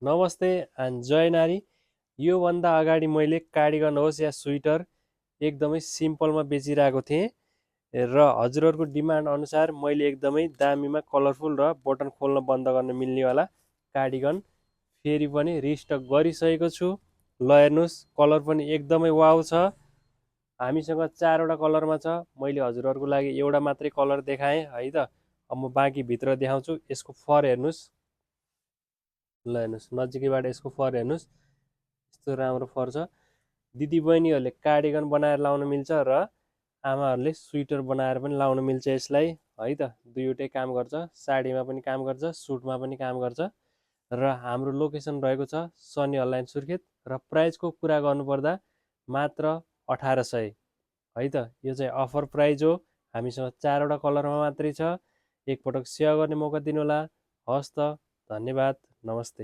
नमस्ते एन्ड जय नारी। योभन्दा अगाडि मैले कार्डिगन होस् या स्वेटर एकदमै सिम्पलमा बेचिरहेको थिएँ र हजुरहरूको डिमान्ड अनुसार मैले एकदमै दामीमा कलरफुल र बटन खोल्न बन्द गर्न मिल्नेवाला कार्डिगन फेरि पनि रिस्टक गरिसकेको छु। ल हेर्नुहोस्, कलर पनि एकदमै वाउ छ। हामीसँग 4वटा कलरमा छ। मैले हजुरहरूको लागि एउटा मात्रै कलर देखाएँ है त। अब म बाँकी भित्र देखाउँछु। यसको फर हेर्नुहोस्। ल हेर्नुहोस्, नजिकैबाट यसको फर हेर्नुहोस्, यस्तो राम्रो फर छ। दिदीबहिनीहरूले कार्डिगन बनाएर लाउन मिल्छ र आमाहरूले स्वेटर बनाएर पनि लाउन मिल्छ यसलाई है त। दुईवटै काम गर्छ, साडीमा पनि काम गर्छ, सुटमा पनि काम गर्छ। र हाम्रो लोकेसन रहेको छ सनी अनलाइन सुर्खेत र प्राइजको कुरा गर्नुपर्दा मात्र 1800 है त। यो चाहिँ अफर प्राइज हो। हामीसँग 4वटा कलरमा मात्रै छ। एकपटक सेवा गर्ने मौका दिनुहोला। हस् त, धन्यवाद, नमस्ते।